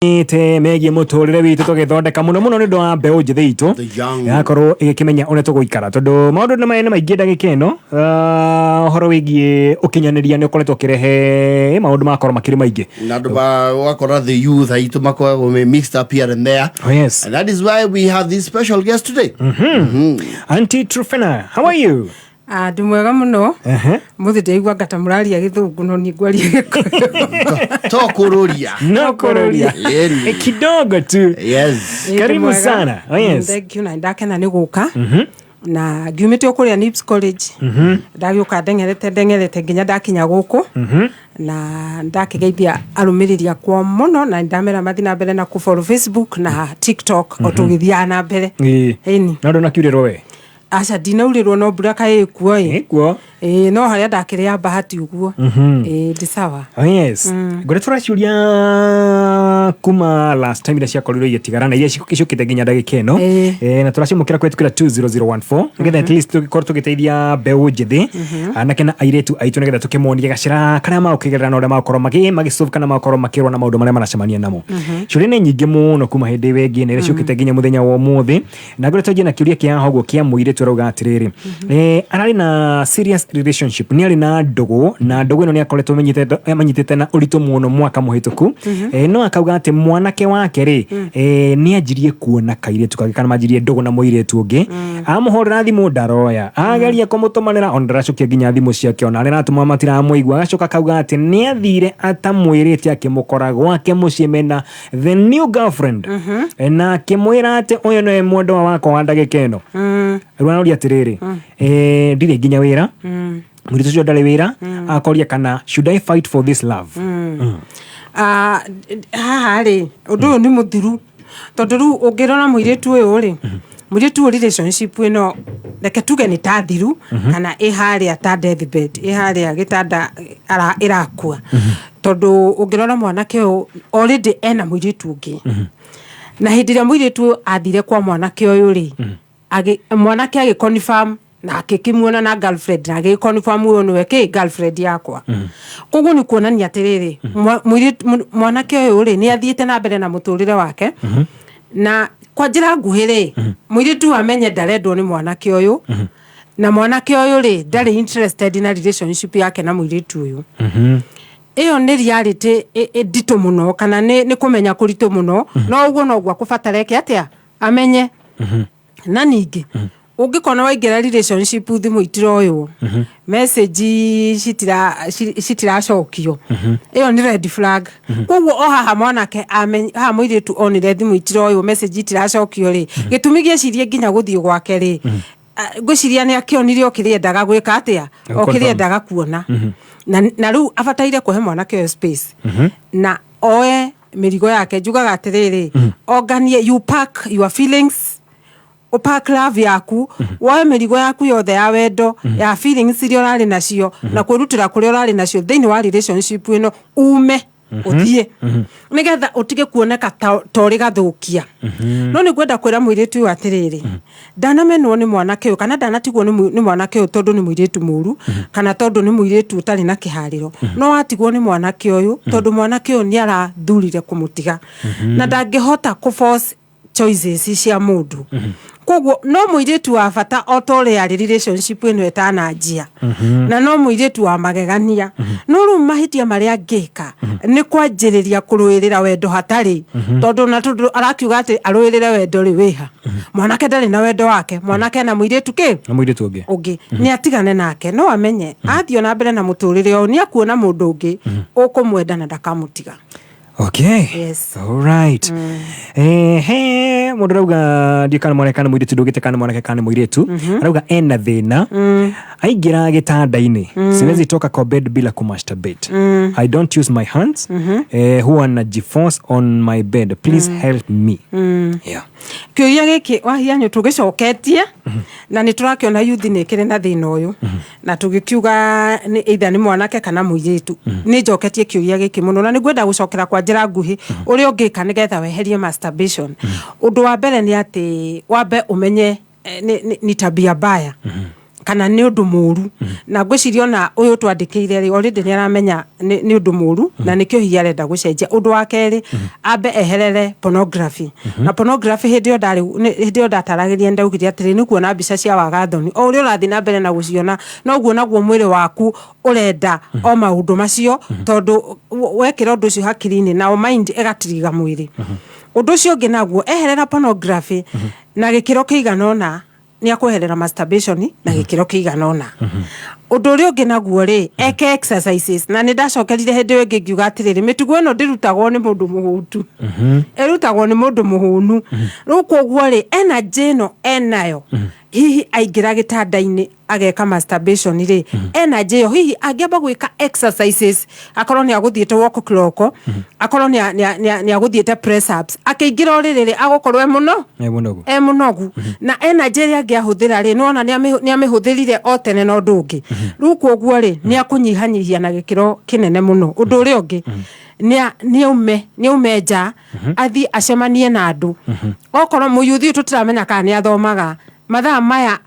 Te megiĩ mũtũrĩre witũ tũgĩthondeka mũno mũno nĩ ũndũ wa mbeũ njĩthĩ itũ The young. yakorwo ĩgĩkĩmenya ũrĩa tũgũikara, tondũ maũndũ nĩ maingĩ ndagĩka ĩno. Ũhoro wĩgiĩ ũkinyanĩria nĩ ũkoretwo ũkĩrehe maũndũ magakorwo makĩrĩ maingĩ. Na andũ ũgakora the youth aitũ makoragwo me mixed up here and there. Oh, yes. And that is why we have this special guest today. Auntie Trufena, how are you? Ah, ndĩ mwega mũno. Mũthĩ ndĩraigua ngata mũraria Gĩthũngũ, no niĩ ngwaria Gĩkũyũ. To kũrũria. No kũrũria. Ĩni. Kidogo tu. Yes. Ĩ, ndĩ Karibu mwega. sana. Oh, yes. Thank you, na nĩndakena nĩ gũka na ngiumĩte o kũrĩa Nips College, ndagĩũka ndeng'erete ndeng'erete nginya ndakinya gũkũ, na ndakĩgeithia arũmĩrĩri akwa mũno, na ndamera mathiĩ na mbere na kũfollow Facebook na TikTok o tũgĩthiaga na mbere. Ĩni. No ndũnakiurĩrwo we? Aca, ndinaurĩrwo, no mbura kaĩ ĩkuo ĩ. Ĩkuo. Ĩĩ, no harĩa ndakĩrĩ ya bahati ũguo. Ĩĩ, ndĩ sawa. Oh, yes. Ngore tũraciũria kuma last time iria ciakorirwo igĩtigara na iria ciũkĩte nginya ndagĩka ĩno. Na tũracimũkĩra kũhĩtũkĩra 20014 nĩgetha at least tũgĩkorwo tũgĩteithia mbeũ njĩthĩ, anake na airĩtu aitũ, nĩgetha tũkĩmonie gacĩra karĩa magũkĩgerera na ũrĩa magũkorwo magĩsolve kana magũkorwo makĩrũa na maũndũ marĩa maracemania namo. Ciũria nĩ nyingĩ mũno kuma hĩndĩ ĩyo ĩngĩ na iria ciũkĩte nginya mũthenya wa ũmũthĩ, na ngore twanjie na kĩũria kĩa haha ũguo kĩa mũirĩtu. Arauga atĩrĩrĩ, ararĩ na serious relationship, nĩ arĩ na ndũgũ, na ndũgũ ĩno nĩ akoretwo manyitĩte na ũritũ mũno mwaka mũhĩtũku. No akauga atĩ mwanake wake rĩ, nĩ anjirie kuona kairĩtu kangĩ kana manjirie ndũgũ na mũirĩtu ũngĩ. Amũhũrĩra thimũ ndaroya, ageria kũmũtũmanĩra ona ndaracokia nginya thimũ ciake, ona arĩa aratũma matiramũigua. Agacoka akauga atĩ nĩ athire atamwĩrĩte, akĩmũkora gwake mũciĩ mena the new girlfriend, na akĩmwĩra atĩ ũyũ nĩwe mwendwa wakwa wa ndagĩka ĩno. Rĩu aroria atĩrĩrĩ, ndirĩ nginya wĩra, mũirĩtu ũcio ndarĩ wĩra, akoria kana should I fight for this love? Ah, haha rĩ, ũndũ ũyũ nĩ mũthiru, tondũ rĩu ũngĩrora mũirĩtu ũyũ rĩ, mũirĩtu ũyũ relationship ĩno reke tuge nĩ ta thiru kana ĩ harĩa ta deathbed, ĩ harĩa gĩtanda ĩrakua, tondũ ũngĩrora mwanake ũyũ already ena mũirĩtu ũngĩ, na hĩndĩ ĩrĩa mũirĩtu ũyũ athire kwa mwanake ũyũ rĩ, mwanake agĩconfirm na akĩkĩmuona na girlfriend na agĩconfirm ũyũ nĩwe kĩ girlfriend yakwa. Koguo nĩ kuonania atĩrĩrĩ, mwanake ũyũ rĩ, nĩ athiĩte na mbere na mũtũrĩre wake. Na kwa njĩra nguhĩ rĩ, mũirĩtu ũyũ amenye ndarendwo nĩ mwanake ũyũ, na mwanake ũyũ rĩ, ndarĩ interested na relationship yake na mũirĩtu ũyũ. Ĩyo nĩ reality nditũ mũno, kana nĩ kũmenya kũritũ mũno, no ũguo noguo akũbatara eke atĩa, amenye. Na ningĩ ũngĩkona waingĩra relationship, thimũ itiroywo, message citiracokio, ĩyo nĩ red flag. Koguo o haha mwanake haha mũirĩtu onire thimũ itiroywo, message itiracokio rĩ, gĩtũmi gĩcirie nginya gũthiĩ gwake rĩ, ngwĩciria nĩ akĩonire o kĩrĩa endaga gwĩka atĩa, o kĩrĩa endaga kuona. Na rĩu abataire kũhe mwanake ũyũ space na oe mĩrigo yake. Njugaga atĩrĩrĩ, onganie, you pack your feelings, ũpack love yaku, woe mĩrigo yaku yothe ya wendo, ya feelings iria ũrarĩ nacio na kwĩrutĩra kũrĩa ũrarĩ nacio thĩinĩ wa relationship ĩno, ume ũthiĩ nĩgetha ũtige kuoneka ta ũrĩ gathũkia. No nĩ ngwenda kwĩra mũirĩtu ũyũ atĩrĩrĩ, ndanamenwo nĩ mwanake ũyũ kana ndanatigwo nĩ mwanake ũyũ tondũ nĩ mũirĩtu mũru kana tondũ nĩ mũirĩtu ũtarĩ na kĩharĩro. No atigwo nĩ mwanake ũyũ tondũ mwanake ũyũ nĩ arathurire kũmũtiga na ndangĩhota kũ force choices cia mũndũ. Koguo no mũirĩtu wa bata o ta ũrĩa arĩ relationship ĩno ĩtananjia, na no mũirĩtu wa magegania. No rĩu mahĩtia marĩa angĩka nĩ kwanjĩrĩria kũrũĩrĩra wendo hatarĩ, tondũ na tondũ arakiuga atĩ arũĩrĩre wendo rĩ, wĩha mwanake ndarĩ na wendo wake, mwanake na mũirĩtu kĩ Na mũirĩtu ũngĩ. Ũngĩ. Nĩ atigane nake, no amenye athiĩ na mbere na mũtũrĩre ũyũ nĩ akuona mũndũ ũngĩ ũkũmwenda na ndakamũtiga. Okay. Yes. Alright. He mũndũ arauga, ndiũ kana mwanake kana mũirĩtu, ndũgĩte kana mwanake kana mũirĩtu, arauga ena thĩna, aingĩra gĩtanda-inĩ, "Siwezi toka kwa bed bila kumasturbate. I don't use my hands, huwa najiforce on my bed. Please help me." Yeah. Kĩũria gĩkĩ wahianyũ tũgĩcoketie, na nĩ tũrakĩona yuthi nĩ ĩkĩrĩ na thĩna ũyũ, na tũgĩkiuga nĩ either nĩ mwanake kana mũirĩtu. Nĩ njoketie kĩũria gĩkĩ mũno na nĩ ngwenda gũcokera kwa njĩra nguhĩ ũrĩa ũngĩka nĩgetha weherie masturbation. Ũndũ wa mbere nĩ atĩ wambe ũmenye ni tabia mbaya. Kana nĩ ũndũ mũru, na ngwĩciria ona ũyũ twandĩkĩire rĩ, already nĩ aramenya nĩ ũndũ mũru, na nĩkĩo hihi arenda gũcenjia. Ũndũ wa kerĩ, ambe eherere pornography. Na pornography, hĩndĩ ĩyo ndarĩ hĩndĩ ĩyo ndataragĩria, ndaugire atĩrĩ, nĩ kuona mbica cia wagathoni. O ũrĩa ũrathiĩ na mbere na gũciona, noguo naguo mwĩrĩ waku ũrenda o maũndũ macio, tondũ wekĩra ũndũ ũcio hakiri-inĩ, nao mind ĩgatiriga mwĩrĩ. Ũndũ ũcio ũngĩ naguo, eherera pornography na gĩkĩro kĩigana ũna, nĩ akweherera masturbation na gĩkĩro kĩigana ũna. Ũndũ ũrĩa ũngĩ naguo rĩ, eke exercises. Na nĩ ndacokerire hĩndĩ ĩyo ĩngĩ ngiuga atĩrĩrĩ, mĩtugo ĩno ndĩrutagwo nĩ mũndũ mũhũtu, ĩrutagwo nĩ mũndũ mũhũnu. Rĩu koguo rĩ, energy ĩno enayo, hihi aingĩra gĩtanda-inĩ ageka masturbation rĩ, energy ĩyo hihi angĩamba gwĩka exercises, akorwo nĩ agũthiĩte walk clock, akorwo nĩ agũthiĩte press ups, akĩingĩra ũrĩrĩ rĩ, agũkorwo e mũno E mũnogu. E mũnogu, na energy ĩrĩa angĩahũthĩra rĩ, nĩwona nĩ amĩhũthĩrire o tene na ũndũ ũngĩ. Rĩu koguo rĩ, nĩ akũnyihanyihia na gĩkĩro kĩnene mũno. Ũndũ ũrĩa ũngĩ, nĩ aume nja, athiĩ acemanie na andũ. Okorwo mũyuthi ũyũ tũtiramenya kana nĩ athomaga mathaa maya,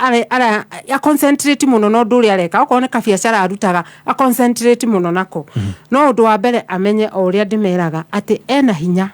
a concentrate mũno na ũndũ ũrĩa areka. Okorwo nĩ kabiacara arutaga, a concentrate mũno nako. No ũndũ wa mbere, amenye o ũrĩa ndĩmeraga atĩ ena hinya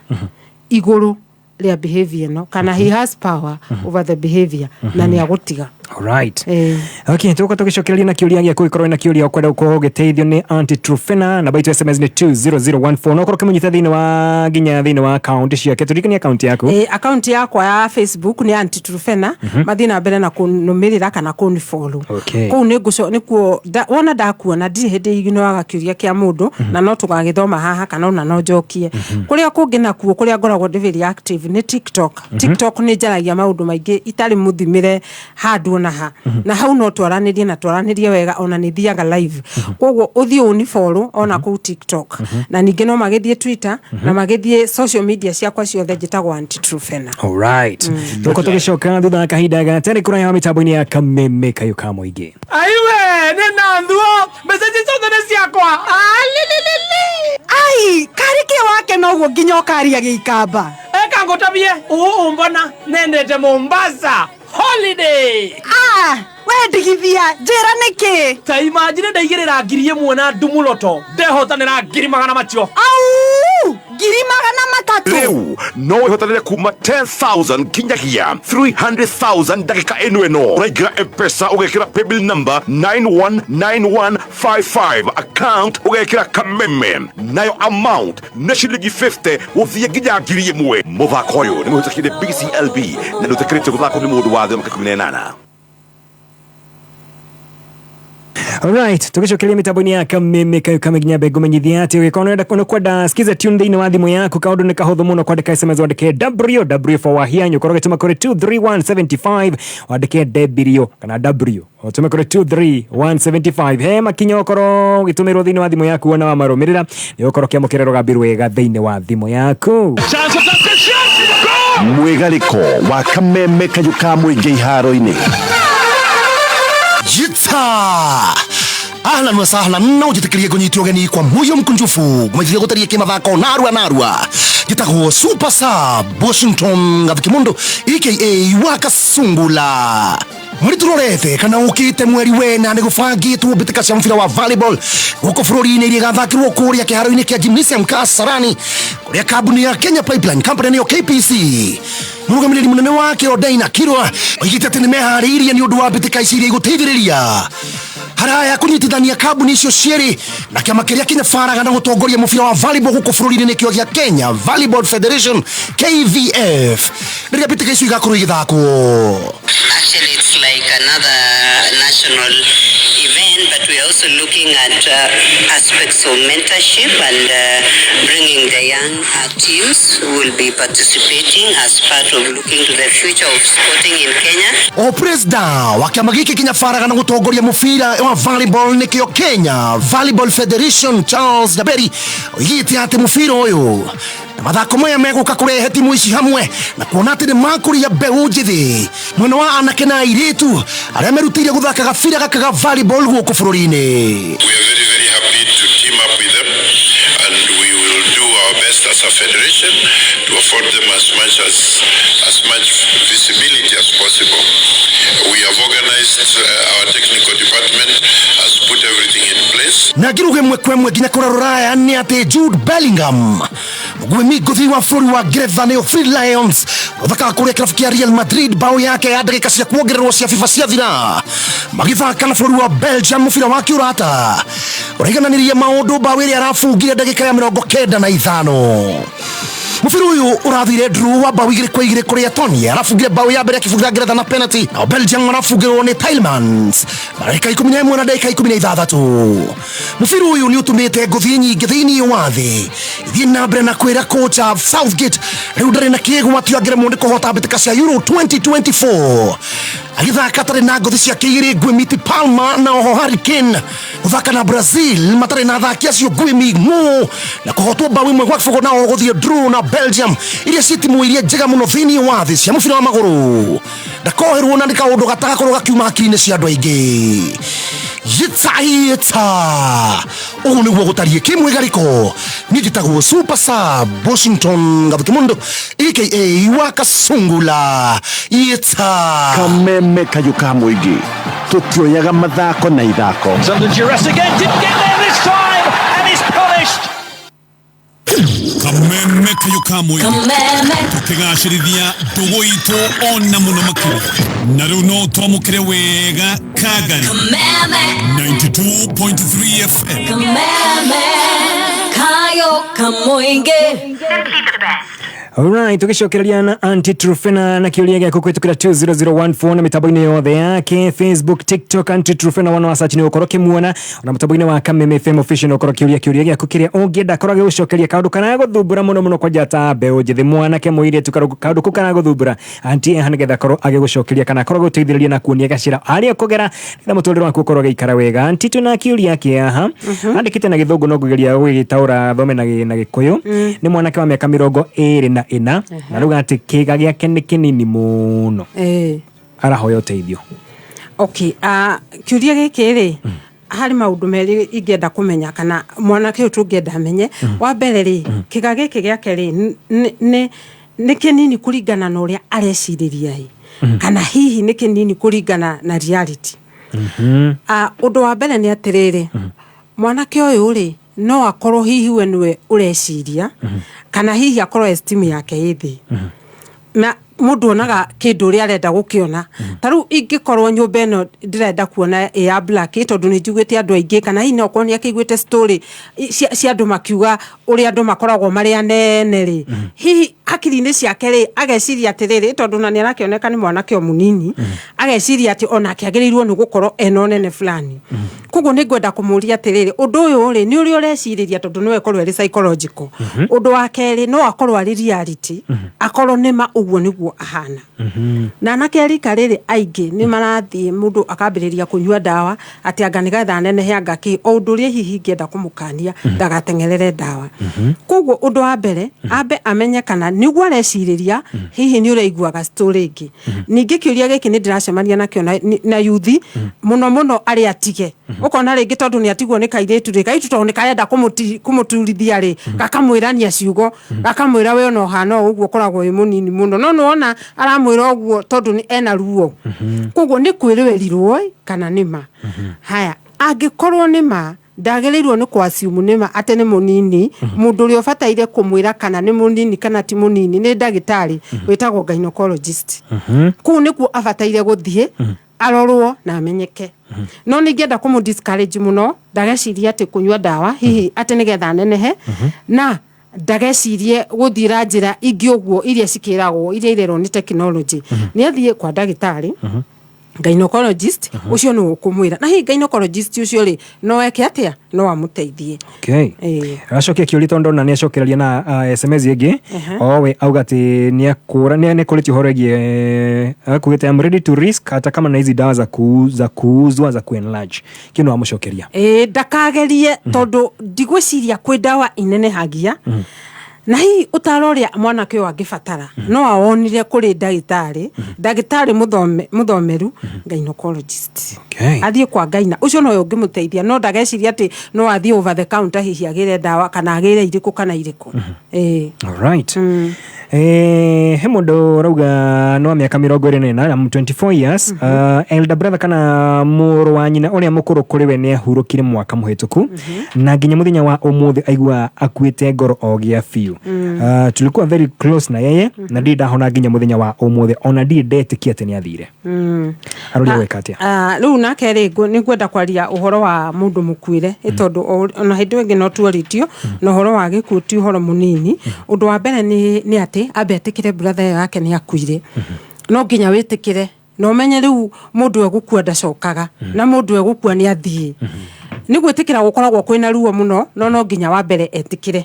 igũrũ rĩa behavior ĩno, kana he has power over the behavior, na nĩ agũtiga. Alright. Eh. Okay, tuko tugicokereria na kiuria gĩaku. Gĩkorwo na kĩũria ũkwenda gũkorwo ũgĩteithio nĩ Aunty Trufena, namba itũ SMS nĩ 20014. No ũkorwo ũkĩmũnyita thĩinĩ wa nginya thĩinĩ wa account ciake. Tũririkanie account yaku. Akaunti yakwa ya Facebook nĩ Aunty Trufena. Mathiĩ na mbere na kũnũmĩrĩra kana kũnifollow. Kũu nĩ ngũco nĩkuo wona ndakuona, ndirĩ hĩndĩ iginoaga kĩũria kĩa mũndũ, na no tũgagĩthoma haha kana ona no njokie. Kũrĩa kũngĩ nakuo, kũrĩa ngoragwo ndĩ very active nĩ TikTok. TikTok nĩ njaragia maũndũ maingĩ itarĩ mũthimĩre handũ ona ha, na hau no twaranĩrie na twaranĩrie wega, ona nĩ thiaga live. Koguo ũthiĩ ũnifollow ona kũu TikTok, na ningĩ no magĩthiĩ Twitter na magĩthiĩ social media ciakwa ciothe, njĩtagwo Aunty Trufena. Alright. Tuko tũgĩcoka thutha wa kahinda gatarĩ kũraya wa mĩtambo-inĩ ya Kameme Kayũ ka Mũingĩ. Aiwe, nĩ na thuo message ciothe nĩ ciakwa. Ai, karĩ kĩ wake noguo nginya ũkaria gĩikamba? Eka ngũtabie ũũ, ũmbona nendete Mombasa holiday. Ah, we ndigithia, njĩra nĩkĩ? Ta imagine, ndaigĩrĩra 1,000 na ndumuloto, ndehotanĩra ngiri magana macio. Au, 300,000? Rĩu no wĩhotanĩre kuma 10,000 nginyagia 300,000 ndagĩka ĩno ĩno. Ũraingĩra M-Pesa, ũgekĩra paybill number 919155, account ũgekĩra Kameme, nayo amount nĩ ciringi 50 gũthiĩ nginya 1,000. Mũthako ũyũ nĩ mũhĩtũkie nĩ BCLB na nĩ ũtĩkĩrĩtio gũthakwo nĩ mũndũ wa thĩ wa mĩaka 18. Alright, tugicokeria mitambo-inĩ ya Kameme Kayo Kamwe nginya mbe ngũmenyithia atĩ ũgĩkorwo nĩũrenda nĩ kwenda skiza tune thĩinĩ wa thimũ yaku, kaũndũ nĩ kahũthũ mũno. Kwandĩka SMS, wandĩke WW for Wahianyu, ũkorwo ũgĩtũma kũrĩ 23175. Wandĩke W kana W, ũtũme kũrĩ 23175. He makinya ũkorwo ũgĩtũmĩrwo thĩinĩ wa thimũ yaku, wona wamarũmĩrĩra nĩ ũkorwo ũkĩamũkĩra rũgambi rwega thĩinĩ wa thimũ yaku. Mwĩgarĩko wa Kameme Kayũ ka Mũingĩ iharo-inĩ. Jita ahlan wa sahlan, no njĩtĩkĩrie ngũnyite ũgeni kwa moyo mkunjufu ngũmenyithia gũtaria kĩmathako narua narua. Njĩtagwo Super Sub Washington Gathikimundo aka Wakasungula. Mweri tũrorete kana ũkĩte, mweri wena, nĩ gũbangĩtwo mbĩtĩka cia mũbira wa volleyball gũkũ bũrũri-inĩ iria igathakĩrwo kũrĩa kĩharo-inĩ kĩa Gymnasium Kasarani, kũrĩa kambuni ya Kenya Pipeline Company nĩyo KPC, mũrũgamĩrĩri mũnene wake Odaina Kirwa oigĩte atĩ nĩ meharĩirie nĩ ũndũ wa mbĩtĩka ici iria igũteithĩrĩria haraya kũnyitithania kambuni icio cierĩ na kĩama kĩrĩa kĩnyabaraga na gũtongoria mũbira wa volleyball gũkũ bũrũri-inĩ, nĩkĩo gĩa Kenya Volleyball Federation, KVF, rĩrĩa mbĩtĩka icio igakorwo igĩthakwo. Actually, it's like another national event, but we're also looking at aspects of mentorship and bringing the young teams who will be participating as part of looking to the future of sporting in Kenya. O presida wa kĩama gĩkĩ kĩnyabaraga na gũtongoria mũbira wa volleyball, nĩkĩo Kenya Volleyball Federation, Charles Nyaberi, oigĩte atĩ mũbira ũyũ na mathako maya megũka kũrehe timu ici hamwe na kuona atĩ nĩ makũria mbeũ njĩthĩ mwena wa anake na airĩtu arĩa merutĩire gũthaka gabira gaka ga volleyball gũkũ bũrũri-inĩ. We are very, very happy to team up with them, and we will do our best as a federation to afford them as much visibility as possible. We have organized our technical Na ngiruga ĩmwe kwa ĩmwe nginya kũrĩa Rũraya nĩ atĩ Jude Bellingham, mũguĩmi ngũthi wa bũrũri wa Ngeretha nĩyo Three Lions, ũthakaga kũrĩa kĩrabu kĩa Real Madrid, bao yake ya ndagĩka cia kuongererwo cia FIFA ciathira magĩthaka na bũrũri wa Belgium mũbira wa kĩũrata ũraigananĩria maũndũ, bao ĩrĩa arabungire ndagĩka ya 95. Mũbira ũyũ ũrathire draw wa bao 2-2, kũrĩa Tony arabungire bao ya mbere akĩbungira Ngeretha na penalty, nao Belgium marabungĩrwo nĩ Tielemans ndagĩka 11 na ndagĩka 16. Mũbira ũyũ nĩ ũtũmĩte ngũthi nyingĩ thĩinĩ wa thĩ ithiĩ na mbere na kwĩra kocha Southgate rĩu ndarĩ na kĩgwatio angĩremwo nĩ kũhota mbĩtĩka cia Euro 2024 agĩthaka atarĩ na ngũthi ciake igĩrĩ, Ngwĩmi Palmer na oho Harry Kane, gũthaka na Brazil matarĩ na athaki acio ngwĩmi ng'ũ na kũhotwo bao 1-0, nao gũthiĩ draw na Belgium iria ciĩ timu iria njega mũno thĩinĩ wa thĩ cia mũbira wa magũrũ, ndakoherwo na nĩ kaũndũ gatagakorwo gakiuma hakiri-inĩ cia andũ aingĩ. Yĩta yĩta, ũguo nĩguo gũtariĩ kĩmwĩgarĩko. Niĩ njĩtagwo Super Sub Washington Gathukimundo, aka wa Kasungula. Yĩta Kameme kayũ ka mũingĩ, tũtioyaga mathako na ithako. It's under duress again, didn't get there this time, and is punished. Kameme kayo ka mũingĩ, tũkĩgacĩrithia ndũgũ itũ ona mũno makĩria, na rĩu no twamũkĩre wega Kagari 92.3 FM. Kameme kayo kamoinge. Alright, tugicokereria na Aunty Trufena na kiuria gĩaku kũhĩtũkĩra 20014 na mĩtambo-inĩ yothe yake, Facebook, TikTok, Aunty Trufena wana wa search nĩ ũkorwo ũkĩmuona, ona mũtambo-inĩ wa Kameme FM official ũkorwo kĩũria kĩũria gĩaku kĩrĩa ũngĩenda korwo agĩgũcokeria, kaũndũ karagũthumbũra mũno mũno, kwanja ta mbeũ njĩthĩ, mwanake, mũirĩtu, kaũndũ kau karagũthumbũra, Aunty eha nĩgetha akorwo agĩgũcokeria kana akorwo agĩgũteithĩrĩria na kuonia gacĩra harĩa ũkũgera nĩgetha mũtũrĩre waku ũkorwo ũgĩikara wega. Aunty, twĩna kĩũria kĩaha andĩkĩte na Gĩthũngũ, no ngũgeria gũgĩtaũra thome na Gĩkũyũ. Nĩ mwanake wa mĩaka 24 na rauga atĩ kĩga gĩake nĩ kĩnini mũno, arahoya ũteithio. Okay, kiuria gĩkĩ rĩ, harĩ maũndũ merĩ ingĩenda kũmenya kana mwanake ũyũ tũngĩenda amenye. Wa mbere rĩ, kĩga gĩkĩ gĩake rĩ, nĩ kĩnini kũringana na ũrĩa arecirĩria ĩ, kana hihi nĩ kĩnini kũringana na reality? Ũndũ wa mbere nĩ atĩrĩrĩ, mwanake ũyũ rĩ, no akorwo hihi we nĩwe ũreciria, kana hihi akorwo esteem yake ĩ thĩ, na mũndũ onaga kĩndũ ũrĩa arenda gũkĩona. Ta rĩu ingĩkorwo nyũmba ĩno ndĩrenda kuona ĩ ya black, tondũ nĩ njiguĩte andũ aingĩ, kana hihi no okorwo nĩ akĩiguĩte story cia andũ makiuga ũrĩa andũ makoragwo marĩ anene rĩ, hihi hakiri-inĩ ciake rĩ, ageciria atĩrĩrĩ, tondũ na nĩ arakĩoneka nĩ mwanake o mũnini, ageciria atĩ onake agĩrĩirwo nĩ gũkorwo ena ũnene fulani. Koguo nĩ ngwenda kũmũria atĩrĩrĩ, ũndũ ũyũ rĩ, nĩ ũrĩa ũrecirĩria, tondũ no ĩkorwo ĩrĩ psychological. Ũndũ wa kerĩ, no akorwo arĩ reality, akorwo nĩ ma ũguo nĩguo ahana. Na anake a rika rĩrĩ aingĩ nĩ marathiĩ, mũndũ akambĩrĩria kũnyua ndawa atĩ anga nĩgetha anenehe, anga kĩ. O ũndũ ũrĩa hihi ingĩenda kũmũkania, ndagateng'erere ndawa. Koguo ũndũ wa mbere, ambe amenye kana nĩguo arecirĩria, hihi nĩ ũraiguaga story ĩngĩ. Ningĩ kĩũria gĩkĩ nĩ ndĩracemania nakĩo na yuthi mũno mũno arĩa atige, ũkona rĩngĩ tondũ nĩ atigwo nĩ kairĩtu rĩ, kairĩtu tondũ nĩ karenda kũmũturithia rĩ, gakamwĩrania ciugo, gakamwĩra we ona ũhana o ũguo, ũkoragwo wĩ mũnini mũno, no nĩwona aramwĩra ũguo tondũ nĩ ena ruo. Koguo nĩ kwĩrĩrwo kana nĩ ma. Haya, angĩkorwo nĩ ma, ndagĩrĩirwo nĩ kwasiumu nĩ ma atĩ nĩ mũnini. Mũndũ ũrĩa ũbataire kũmwĩra kana nĩ mũnini kana ti mũnini nĩ ndagĩtarĩ wĩtagwo gynecologist. Kũu nĩkuo abataire gũthiĩ arorwo na amenyeke. No nĩ ingĩenda kũmũ discourage mũno ndagecirie atĩ kũnyua ndawa hihi atĩ nĩgetha anenehe, na ndagecirie gũthiĩra njĩra ingĩ ũguo iria cikĩragwo, iria irerwo nĩ technology. Nĩ athiĩ kwa ndagĩtarĩ gynecologist, ũcio nĩ ũkũmwĩra, na hihi gynecologist ũcio rĩ, no eke atĩa, no amũteithie. Okay. Aracokia kĩũria tondũ ndona nĩ acokereria na SMS ĩngĩ. Owe auga atĩ nĩ akũra nĩ akũrĩtie ũhoro ĩgiĩ, akugĩte, "I'm ready to risk hata kama na hizi dawa za kuuzwa za kuenlarge." Kĩu no amũcokeria. Ĩĩ, ndakagerie, tondũ ndigwĩciria kwĩ ndawa inenehagia, na hihi ũtaro ũrĩa mwanake ũyũ angĩbatara no awonire kũrĩ ndagĩtarĩ mũthomeru gynecologist. Athiĩ kwa gyna ũcio, nowe ũngĩmũteithia, no ndageciria atĩ no athiĩ over the counter hihi agĩre ndawa kana agĩre irĩkũ kana irĩkũ. Ĩĩ. Alright. He mũndũ ũrauga no mĩaka 24, I'm 24 years, elder brother kana mũrũ wa nyina ũrĩa mũkũrũ kũrĩ we nĩ ahurũkire mwaka mũhĩtũku, na nginya mũthenya wa ũmũthĩ aigua akuĩte ngoro o gĩa biũ. Tulikuwa very close na yeye, na ndirĩ ndahona nginya mũthenya wa ũmũthĩ, ona ndirĩ ndetĩkia atĩ nĩ athire. Aroria gwĩka atĩa? Ah, rĩu nake rĩ, nĩ ngwenda kwaria ũhoro wa mũndũ mũkuĩre, ĩ tondũ ona hĩndĩ ĩngĩ no tuorĩtio na ũhoro wa gĩkuũ ti ũhoro mũnini. Ũndũ wa mbere nĩ atĩ ambe etĩkĩre brother ĩyo yake nĩ akuire. No nginya wĩtĩkĩre na ũmenye rĩu mũndũ egũkua ndacokaga, na mũndũ egũkua nĩ athiĩ. Nĩ gwĩtĩkĩra gũkoragwo kwĩna ruo mũno, no nginya wa mbere etĩkĩre.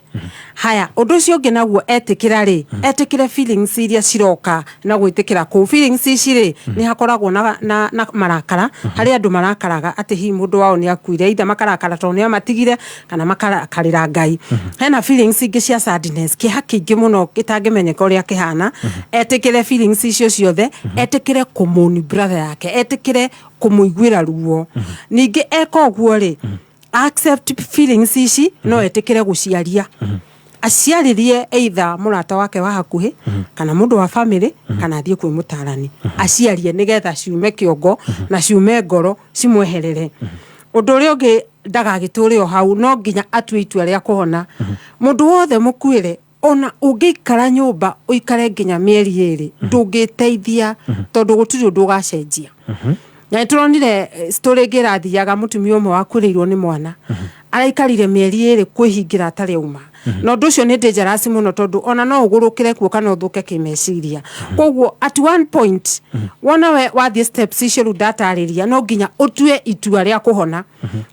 Haya, ũndũ ũcio ũngĩ naguo etĩkĩra rĩ, etĩkĩre feelings iria ciroka na gwĩtĩkĩra kũu. Feelings ici rĩ, nĩ hakoragwo na marakara, harĩ andũ marakaraga atĩ hihi mũndũ wao nĩ akuire, either makarakara tondũ nĩ amatigire kana makarakarĩra Ngai. Hena feelings ingĩ cia sadness, kĩeha kĩingĩ mũno gĩtangĩmenyeka ũrĩa kĩhana. Etĩkĩre feelings icio ciothe, etĩkĩre kũmũni brother yake, etĩkĩre kũmũiguĩra ruo. Ningĩ eka ũguo rĩ, accept feelings ici, no etĩkĩre gũciaria, aciarĩrie either mũrata wake wa hakuhĩ kana mũndũ wa family kana athiĩ kwĩ mũtarani, aciarie nĩgetha ciume kĩongo na ciume ngoro cimweherere. Ũndũ ũrĩa ũngĩ, ndagagĩtũre o hau, no nginya atue itua rĩa kũhona. Mũndũ wothe mũkuĩre, ona ũngĩikara nyũmba ũikare nginya mĩeri 2, ndũngĩteithia, tondũ gũtirĩ ũndũ ũgacenjia. Na nĩ tũronire story ĩngĩ ĩrathiaga, mũtumia ũmwe wakuĩrĩirwo nĩ mwana araikarire mĩeri 2 kwĩhingĩra atarĩ auma, na ũndũ ũcio nĩ dangerous mũno, tondũ ona no ũgũrũkĩre kuo kana ũthũke kĩmeciria. Koguo at one point wona we wathiĩ steps icio rĩu ndatarĩria, no nginya ũtue itua rĩa kũhona.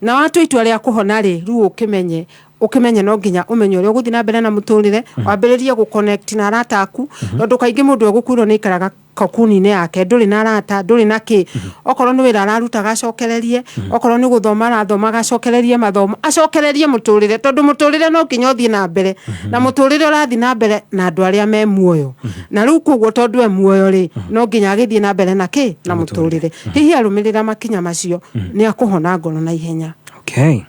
Na watua itua rĩa kũhona rĩ, rĩu ũkĩmenye no nginya ũmenye ũrĩa ũgũthiĩ na mbere na mũtũrĩre, wambĩrĩrie gũ-connect na arata aku, tondũ kaingĩ mũndũ egũkuĩrwo nĩ aikaraga kakuni-inĩ yake, ndũrĩ na arata, ndũrĩ na kĩ. Okorwo nĩ wĩra ararutaga acokererie, okorwo nĩ gũthoma arathomaga acokererie mathomo, acokererie mũtũrĩre, tondũ mũtũrĩre no nginya ũthiĩ na mbere, na mũtũrĩre ũrathiĩ na mbere na andũ arĩa me muoyo. Na rĩu koguo tondũ e muoyo rĩ, no nginya agĩthiĩ na mbere na kĩ na mũtũrĩre. Hihi arũmĩrĩra makinya macio nĩ akũhona ngoro na ihenya. Okay.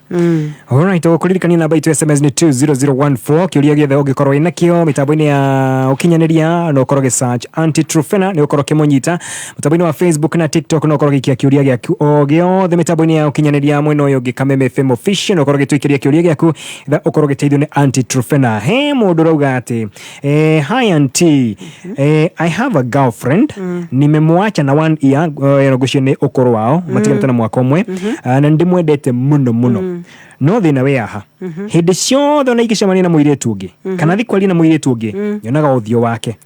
Alright, kũririkania namba itũ SMS nĩ 20014. Kĩũria gĩothe ũngĩkorwo wĩna kĩo mĩtambo-inĩ ya ũkinyanĩria, no ũkorwo gĩsearch Aunty Truphena, nĩ ũkorwo ũkĩmũnyita mũtambo-inĩ wa Facebook na TikTok, no ũkorwo gĩikia kĩũria gĩaku o gĩothe mĩtambo-inĩ ya ũkinyanĩria. Mwena ũyũ ũngĩ, Kameme FM Official, no ũkorwo gĩtũikĩria kĩũria gĩaku tha ũkorwo ũgĩteithio nĩ Aunty Truphena. He mũndũ ũrauga atĩ hi auntie, I have a girlfriend, nimemwacha na one year, ngwĩciria nĩ ũkũrũ wao matiganĩte na mwaka ũmwe. Ah, na ndĩmwendete mũno mũno, no thĩna wĩ haha, hĩndĩ ciothe ona ingĩcemania na mũirĩtu ũngĩ kana thiĩ kwaria na mũirĩtu ũngĩ, nyonaga ũthiũ wake.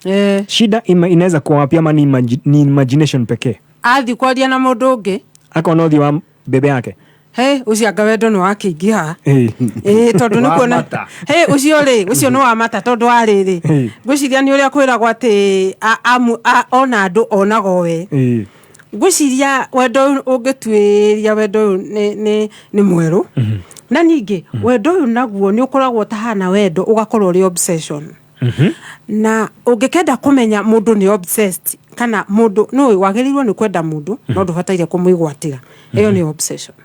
Shida inaweza kuwa wapi, ama ni imagination pekee? Athiĩ kwaria na mũndũ ũngĩ, akona ũthiũ wa bebe yake. He ũcio anga wendo nĩ wakĩingĩha. Ĩĩ, tondũ nĩ Wa kuona mata. He ũcio rĩ, ũcio nĩ wa mata, tondũ wa rĩrĩ, ngwĩciria nĩ ũrĩa kwĩragwo atĩ ona andũ onaga we. Ngwĩciria wendo ũyũ ũngĩtuĩria, wendo ũyũ nĩ mwerũ, na ningĩ wendo ũyũ naguo nĩ ũkoragwo ũtahana wendo, ũgakorwo ũrĩ obsession. Na ũngĩkenda kũmenya mũndũ nĩ obsessed kana mũndũ nĩ wagĩrĩirwo nĩ kwenda mũndũ, no ndũbataire kũmwĩgwatĩra, ĩyo nĩ obsession.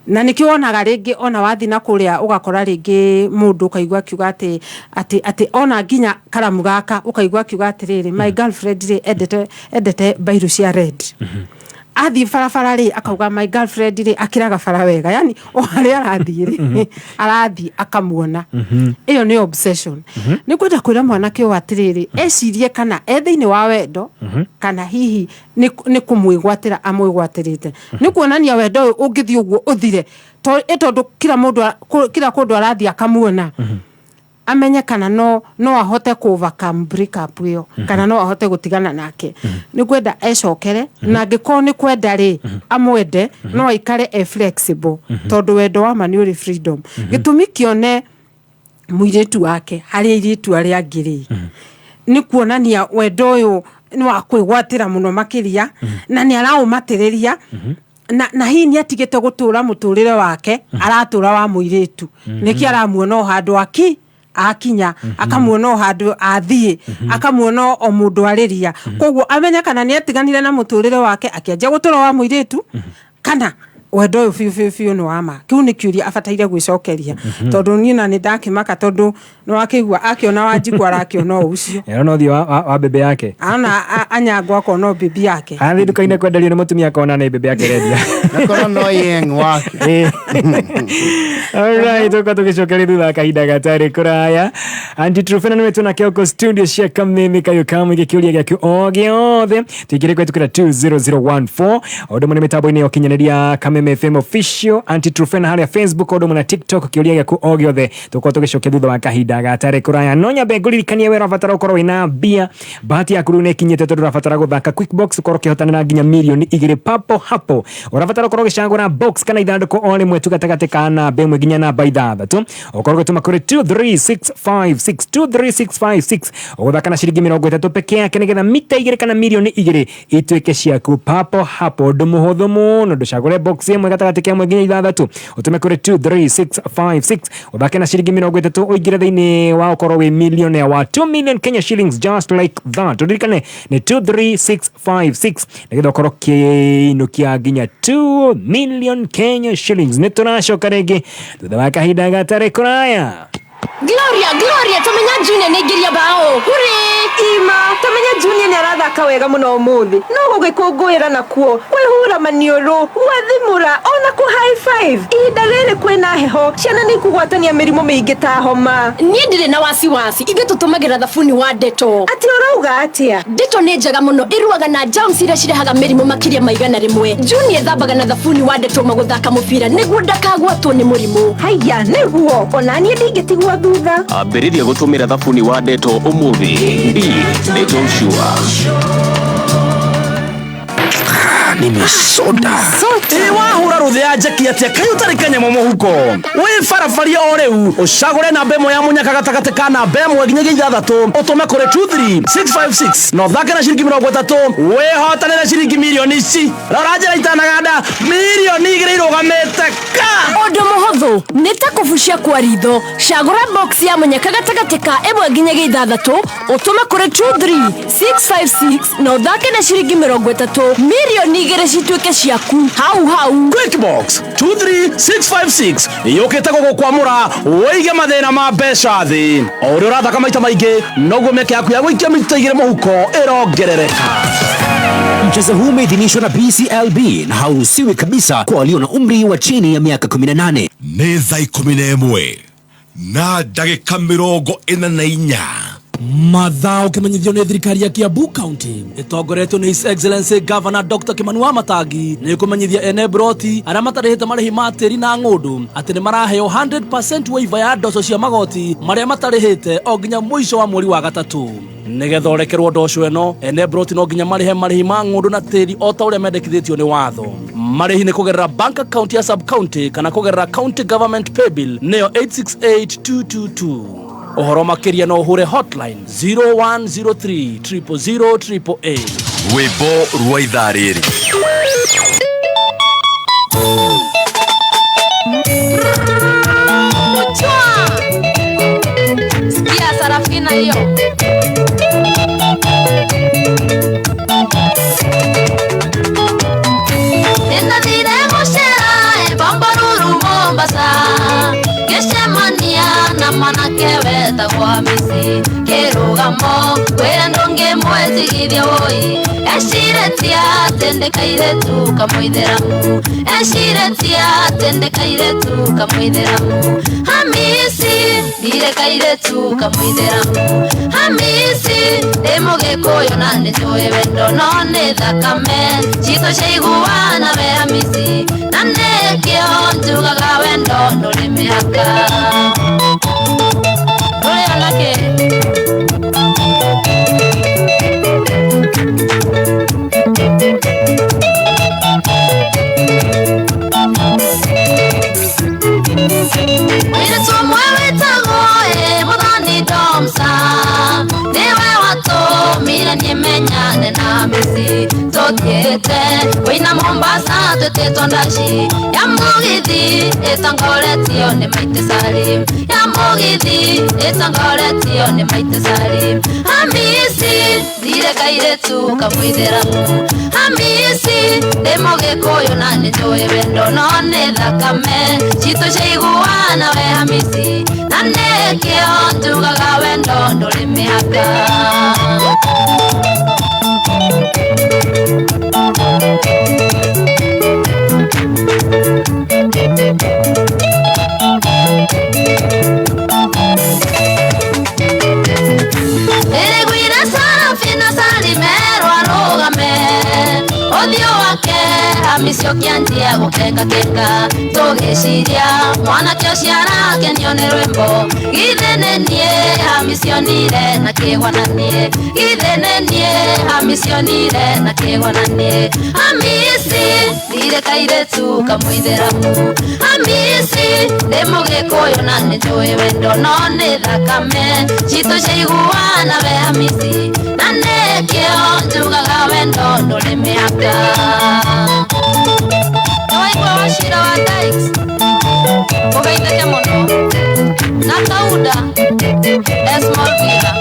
Na nĩkĩo wonaga rĩngĩ ona wathiĩ na kũrĩa ũgakora rĩngĩ mũndũ ũkaigua akiuga atĩ ona nginya karamu gaka, ũkaigua akiuga atĩrĩrĩ, my girlfriend rĩ endete mbairũ cia red. Athiĩ barabara rĩ, akauga my girlfriend rĩ akĩraga bara wega, yani o harĩa arathiĩ rĩ, arathiĩ akamuona. Ĩyo nĩ obsession. Nĩ kwenda kwĩra mwanake ũyũ atĩrĩrĩ, ecirie kana e thĩinĩ wa wendo kana hihi nĩ kũmwĩgwatĩra amwĩgwatĩrĩte. Nĩ kuonania wendo ũyũ ũngĩthiĩ ũguo ũthire, tondũ kila mũndũ kila kũndũ arathiĩ akamuona, amenye kana no ahote kũ overcome break up ĩyo, kana no ahote gũtigana nake. Nĩ kwenda ecokere, na angĩkorwo nĩ kwenda rĩ, amwende, no aikare e flexible, tondũ wendo wa ma nĩ ũrĩ freedom. Gĩtũmi kĩone mũirĩtu wake harĩ airĩtu arĩa angĩ rĩ, nĩ kuonania wendo ũyũ nĩ wa kwĩgwatĩra mũno makĩria, na nĩ araũmatĩrĩria, na hihi nĩ atigĩte gũtũra mũtũrĩre wake, aratũra wa mũirĩtu. Nĩkĩ aramuona o handũ akinya, akamuona o handũ athiĩ, akamuona o mũndũ arĩria. Koguo amenye kana nĩ atiganire na mũtũrĩre wake akĩanjia gũtũra wa mũirĩtu kana Wendo ũyũ biũ biũ biũ nĩ wa ma? Kĩu nĩ kĩũria abataire gwĩcokeria, tondũ niĩ na nĩ ndakĩmaka, tondũ nĩ wakĩigua akĩona Wanjikũ arakĩona o ũcio. Arona ũthiũ wa bebe yake. Arona Anyango akona o bibi yake. Athiĩ nduka-inĩ kwenderio nĩ mũtumia akona nĩ bebe yake rendia. Nakorwo no yeng wake. Alright, tuko tũgĩcokeria thutha wa kahinda gatarĩ kũraya. Aunty Trufena nĩwe twĩnake gũkũ studio cia Kameme Kayo Kamũingĩ, kĩũria gĩaku o gĩothe tũingĩre kũhetũkĩra 20014, o ũndũ ũmwe nĩ mĩtambo-inĩ ya ũkinyanĩria, Kameme FM official, Aunty Trufena harĩa Facebook, o ũndũ ũmwe na TikTok. Kĩũria gĩaku o gĩothe tũkorwo tũgĩcokia thutha wa kahinda gatarĩ kũraya. No nyambe ngũririkanie, we ũrabatara ũkorwo wĩna mbia, bahati yaku rĩu nĩ ĩkinyĩte, tondũ ũrabatara gũthaka quick box ũkorwo ũkĩhotanĩra nginya 2 mirioni papo hapo. Ũrabatara ũkorwo ũgĩcagũra box kana ithandũkũ o rĩmwe tu gatagatĩ ka namba 1 nginya namba 6, ũkorwo ũgĩtũma kũrĩ 23656, 23656, ũgũthaka na ciringi 30 peke yake, nĩgetha mita 2 kana 2 mirioni ituĩke ciaku papo hapo. Ũndũ mũhũthũ mũno, ndũcagũre box 1 gatagatĩ ka 1 nginya 6, ũtũme kũrĩ 23656, ũthake na ciringi 30, ũingĩre thĩinĩ wa ũkorwo wĩ millionaire wa 2 million Kenya shillings, just like that. Ũririkane nĩ 23656, nĩgetha ũkorwo ũkĩinũkia nginya 2 million Kenya shillings. Nĩ tũracoka rĩngĩ thutha wa kahinda gatarĩ kũraya. Gloria, Gloria, tamenya Junior nĩ aingĩria bao. Hurĩ! Ima, tamenya Junior nĩ arathaka wega mũno ũmũthĩ. No gũgĩkũngũĩra nakuo, kwĩhura maniũrũ, gwathimũra, ona kũ high five. Ihinda rĩrĩ kwĩna heho, ciana nĩ ikũgwatania mĩrimũ mĩingĩ ta homa. Niĩ ndirĩ na wasiwasi, ithuĩ tũtũmagĩra thabuni wa Dettol. Atĩ ũrauga atĩa? Dettol nĩ njega mũno, ĩrũaga na germs iria cirehaga mĩrimũ makĩria ma 100. Junior ethambaga na thabuni wa Dettol magũthaka mũbira nĩguo ndakagwatwo nĩ mũrimũ. Haiya, nĩguo, ona niĩ ndingĩtigwo thutha. Ambĩrĩria gũtũmĩra thabuni wa Dettol ũmũthĩ. Be Dettol sure. Nimesota. Ĩ wahũra rũthĩ ya njeki atĩa kaĩ ũtarĩ kanyamũ mũhuko wĩ barabaria o rĩu ũcagũre namba 1 ya mũnyaka gatagatĩ ka namba 1 nginyagia 6, ũtũme kũrĩ 23656 na ũthake na ciringi 30, wĩhotanĩre ciringi mirioni ici. Rora njĩra itanaganda, 2 mirioni irũgamĩte ka. Ũndũ mũhũthũ nĩ ta kũbucia kwa ritho. Cagũra box ya mũnyaka gatagatĩ ka 1 nginyagia 6, ũtũme kũrĩ 23656 na ũthake na ciringi 30, 2 mirioni cituĩke ciaku hau hau. Quickbox 23656 yũkĩte gũgũkwamũra wĩige mathĩna ma mbeca thĩ. O ũrĩa ũrathaka maita maingĩ, noguo mĩeke yaku ya gũikia mita 2 mũhuko ĩrongerereka. Mchezo huu umeidhinishwa na BCLB na hauruhusiwi kabisa kwa walio na umri wa chini ya miaka 18. Nĩ thaa 11 na ndagĩka 44. Mathaa ũkĩmenyithio nĩ thirikari ya Kiambu County ĩtongoretio nĩ His Excellency Governor Dr. Kimani Wamatangi nĩ kũmenyithia ene broti arĩa matarĩhĩte marĩhi ma tĩri na ng'ũndũ atĩ nĩ maraheo 100% waiver ya ndoco cia magoti marĩa matarĩhĩte o nginya mũico wa mweri wa gatatũ. Nĩgetha ũrekerwo ndoco ĩno, ene broti no nginya marĩhe marĩhi ma ng'ũndũ na tĩri o ta ũrĩa mendekithĩtio nĩ watho. Marĩhi nĩ kũgerera bank account ya sub county kana kũgerera county government paybill, nĩyo 868222. Ũhoro makĩria no ũhũre hotline 0103 000 888. Rwĩmbo rwa ithaa rĩrĩ. Muchwa. Sikia Sarafina hiyo. Nĩndathire gũcera Bomboruru Mombasa, ngĩcemania na mwanake wetagwo Hamisi kĩrũgamo kwĩra ndũngĩmwĩtigithia woi, eciretie atĩ ndĩ kairĩtu kamũithĩramu, eciretie atĩ ndĩ kairĩtu kamũithĩramu. Hamisi, ndirĩ kairĩtu kamũithĩramu. Hamisi, ndĩ mũgĩkũyũ na nĩnjũĩ wendo no nĩ thakame citũ ciaiguana we Hamisi, na nĩkĩo njugaga wendo ndũrĩ mĩhaka. Ndũrĩ onakĩ. Mũirĩtu ũmwe wĩtagwo ĩ Mũthoni Domsa nĩwe watũmire niĩ menyane na Hamisi, tũthiĩte kũina Mombasa twĩtĩtwo ndaci ya mũgithi ĩtongoretio nĩ Maite Salim, ya mũgithi ĩtongoretio nĩ Maite Salim. Hamisi, ndirĩ Kairĩtu kamũithĩramu. Hamisi ndĩ mũgĩkũyũ na nĩ njũĩ wendo no nĩ thakame citũ ciaiguana we Hamisi na nĩkĩo njugaga wendo ndũrĩ mĩhaka. Ĩrĩguire Sarafina Salimerwo arũgame ũthiũ wake Hamisi ũkĩanjia gũkengakenga tũgĩciria mwanake ũcio arakenio nĩ rwĩmbo githĩ nĩ niĩ Hamisi onire na kĩgwa na niĩ githĩ nĩ niĩ Hamisi onire na kĩgwa na niĩ Hamisi ndirĩ kairĩtu kamũithĩramu Hamisi ndĩ mũgĩkũyũ na nĩ njũĩ wendo no nĩ thakame citũ ciaiguana we Hamisi na nĩkĩo njugaga wendo ndũrĩ mĩhaka. Nĩwaigua Wachira wa Dykes ũgeithĩke mũno na Kauda Small Villa.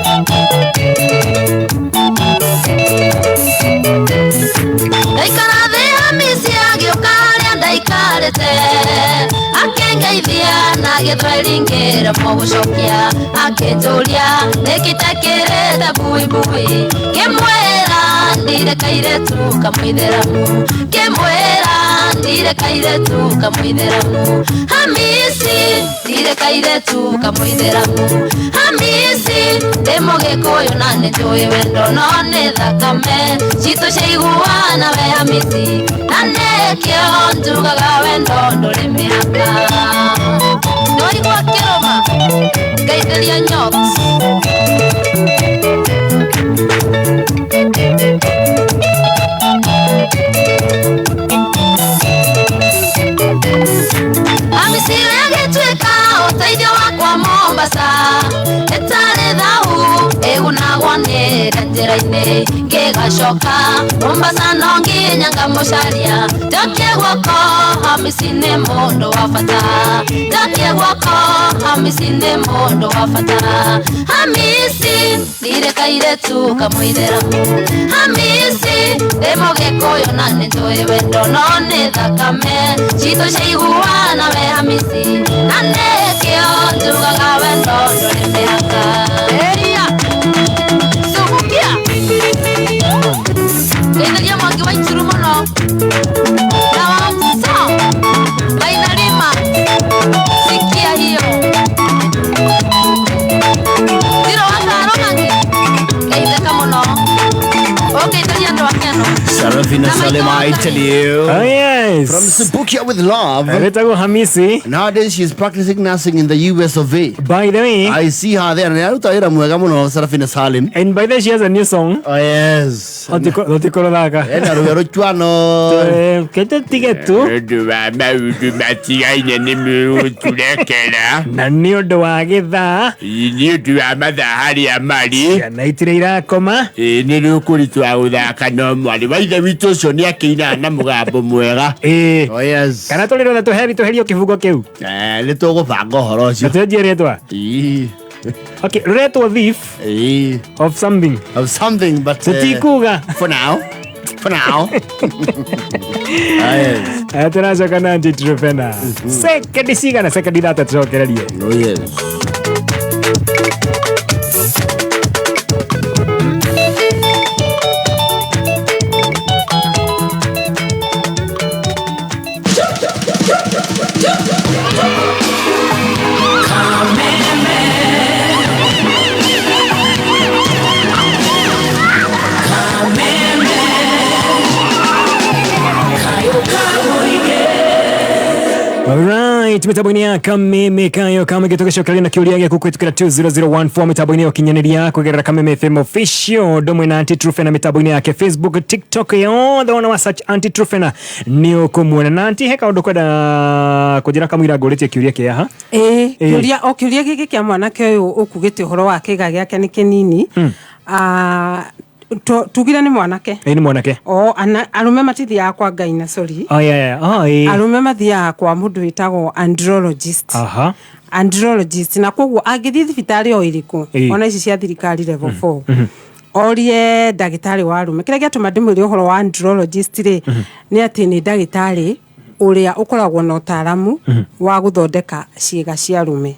Ndaikara thĩ Hamisi agĩũka harĩa ndaikarĩte akĩngeithia na gĩthwaĩri ngĩremwo gũcokia akĩnjũria nĩkĩ itekĩrĩte buibui ngĩmwĩra ndirĩ kairĩtu kamũithĩramu ngĩmwĩra ndirĩ kairĩtu kamũithĩramu Hamisi ndirĩ kairĩtu kamũithĩramu Hamisi ndĩ mũgĩkũyũ na nĩ njũĩ wendo no nĩ thakame citũ ciaiguana we Hamisi na nĩkĩo njugaga wendo ndũrĩ mĩhaka. Nĩwaigua kĩrũma ngeithĩria Nyox. Hamisi agĩtuĩka ũteithio wakwa Mombasa ĩtarĩ thahu ĩgunagwo nĩre njĩra-inĩ ngĩgacoka Mombasa no nginya ngamũcaria njokie guoko Hamisi nĩ mũndũ wa bata njokie guoko Hamisi nĩ mũndũ wa bata Hamisi ndirĩ kairĩtu kamũithĩramu Hamisi ndĩ mũgĩkũyũ na nĩ njũĩ wendo no nĩ thakame citũ ciaiguana we Hamisi na nĩkĩo njugaga wendo ndũrĩ mĩhaka. Eria Subukia ngeithagia Mwangi wa Ichuru mũno na wa Msa Mainarima sikia hiyo Zero wa Karũng'ang'i ngeithĩka mũno ũngeithagia andũ a Keno. Sarafina Salim, I tell you. Oh, yes. From Subukia with love. Wetagwo Hamisi. Nowadays she's practicing nursing in the US of A. By the way, I see her there. And aruta wĩra mwega mũno Sarafina Salim. And by the way, she has a new song. Oh yes. Otikorothaka. Ena rwĩmbo rũchuano. Kete tige tu. Ũndũ wa maũndũ matigaine nĩ mũtũrekera. Na nĩ ũndũ wa gĩthaa. Nĩ ũndũ wa mathaa harĩa marĩ. Ciana itirĩ irakoma. Nĩ rũkũritũha gũthaka no mwarĩ wa ithe witũ ũcio nĩ akĩinaga na mũgambo mwega. Ĩĩ. Oh yes. Kana tũrĩ rothe tũherio kĩbungo kĩu. Nĩ tũgũbanga ũhoro ũcio. Na twenjie rĩtwa. Ĩĩ. Okay, rũretwo thief. Ĩĩ. Of something. Of something but tũtikuga. For now. For now. Yes. Tũracoka na Aunty Truphena. Sekendi cigana sekendi ithatũ tũcokererie. Oh yes. Alright, mitambo-inĩ ya Kameme kayo kama gĩtũgĩcokeria na kĩũria gĩaku kũhĩtũkĩra 20014 mitambo-inĩ ya ũkinyanĩria kũgerera Kameme FM official ndũmwe na Aunty Truphena mitambo-inĩ yake Facebook, TikTok yothe wona wa search Aunty Truphena nĩ ũkũmuona. Na Aunty he kaũndũ kwenda kũnjĩra kamũira ngũrĩtie kĩũria kĩa haha. Ĩĩ, kĩũria o kĩũria gĩkĩ kĩa mwanake ũyũ ũkugĩte ũhoro wa kĩga gĩake nĩ kĩnini. Tugire nĩ mwanake. Ĩĩ nĩ mwanake. O arũme matithiaga kwa Ngai na sorry. Oh yeah yeah. Oh ĩĩ. Arũme mathiaga kwa mũndũ wĩtagwo andrologist. Aha. Andrologist na koguo angĩthiĩ thibitarĩ o ĩrĩkũ Ĩĩ. ona ici cia thirikari level 4. Orie ndagĩtarĩ wa arũme. Kĩrĩa gĩatũma ndĩmwĩre ũhoro wa andrologist rĩ, nĩ atĩ nĩ ndagĩtarĩ ũrĩa ũkoragwo na ũtaaramu wa gũthondeka ciĩga cia arũme.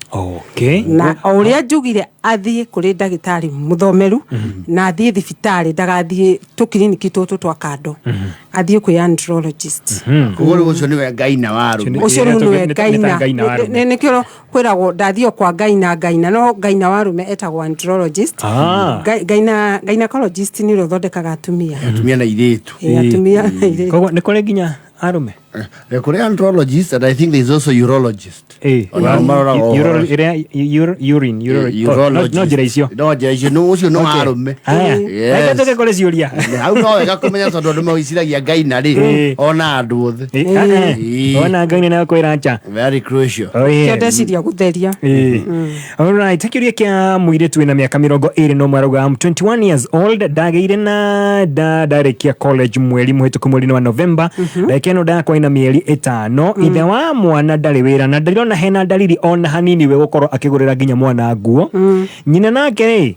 Na o ũrĩa njugire, athiĩ kũrĩ ndagĩtarĩ mũthomeru na athiĩ thibitarĩ, ndagathiĩ tũkiriniki tũtũ twa kando, athiĩ kwĩ andrologist. Koguo rĩu ũcio nĩwe ngaina wa arũme. Ũcio rĩu nĩwe ngaina. Ngaina wa arũme. Nĩkĩo kwĩragwo ndathiĩ o kwa ngaina ngaina, no ngaina wa arũme etagwo andrologist. Gynecologist nĩ ũrĩa ũthondekaga atumia. Atumia na irĩtu. Ĩ, atumia na airĩtu. Koguo nĩ kũrĩ nginya arũme. Kũrĩ andrologist and I think there is also urologist. Onao maroraga ũhoro ũcio. Ĩrĩa urine Urologist. no njĩra icio. No njĩra icio, ũcio no arũme. Aya. Yes. Reke tũke kũrĩ ciũria. Hau no wega kũmenya tondũ andũ mawĩciragia ngaina rĩ, ona andũ othe. Ona ngaina nayo kwĩra nja. Very crucial. Oh, yeah. Kĩo ndeciria gũtheria. Alright, kĩũria kĩa mũirĩtu wĩna mĩaka 21 arauga, I'm 21 years old, ndagĩire na nda ndarĩkia college mweri mũhĩtũku, mweri-inĩ wa November. Ndagĩka ĩno ndakwa ĩna mĩeri 5. Ithe wa mwana ndarĩ wĩra na ndirona hena dalili ona hanini we gũkorwo akĩgũrĩra nginya mwana nguo. Nyina nake rĩ,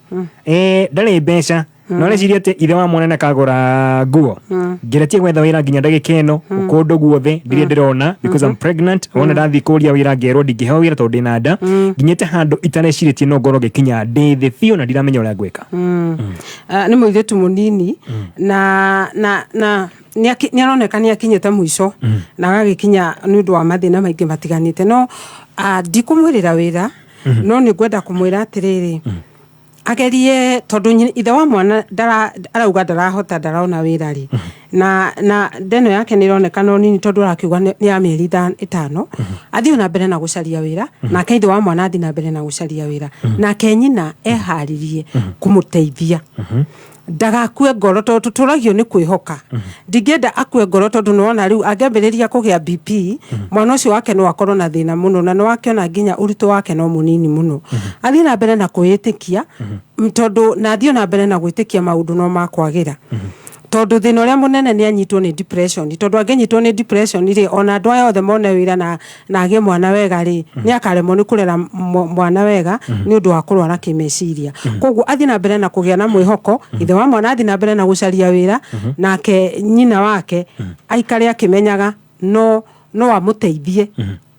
ndarĩ mbeca, no areciria atĩ ithe wa mwana nĩakagũra nguo. Ngeretie gwetha wĩra nginya ndagĩka ĩno kũndũ guothe ndirĩ ndĩrona because I'm pregnant. Wona ndathiĩ kũria wĩra ngerwo ndingĩheo wĩra tondũ ndĩna nda. Nginyĩte handũ itarecirĩtie no ngorwo ngĩkinya ndĩ thĩ biũ na ndiramenya ũrĩa ngwĩka. Ah, nĩ mũirĩtu mũnini na nĩ aroneka nĩ akinyĩte mũico na agagĩkinya nĩ ũndũ wa mathĩna maingĩ matiganĩte, no ndikũmwĩrĩra wĩra, no nĩ ngwenda kũmwĩra atĩrĩrĩ, agerie tondũ ithe wa mwana arauga ndarahota, ndarona wĩra rĩ, na ndeno yake nĩ ĩroneka no nini tondũ arakiuga nĩ ya mĩeri 5. Athiĩ na mbere na gũcaria wĩra, nake ithe wa mwana athiĩ na mbere na gũcaria wĩra, nake nyina eharĩrie kũmũteithia, ndagakue ngoro tondũ tũtũragio nĩ kwĩhoka. Ndingĩenda akue ngoro tondũ nĩwona rĩu angĩambĩrĩria kũgĩa BP, mwana ũcio wake no akorwo na thĩna mũno, na nĩwakĩona nginya ũritũ wake no mũnini mũno. Athiĩ na mbere na kwĩĩtĩkia, tondũ na athiĩ na mbere na gwĩtĩkia maũndũ no makwagĩra, tondũ thĩna ũrĩa mũnene nĩ anyitwo nĩ depression, tondũ angĩnyitwo nĩ depression rĩ, ona andũ aya othe mone wĩra na agĩe mwana wega rĩ, nĩ akaremwo nĩ kũrera mwana wega nĩ ũndũ wa kũrwara kĩmeciria. Koguo athiĩ na mbere na kũgĩa na mwĩhoko, ithe wa mwana athiĩ na mbere na gũcaria wĩra, nake nyina wake aikare akĩmenyaga no amũteithie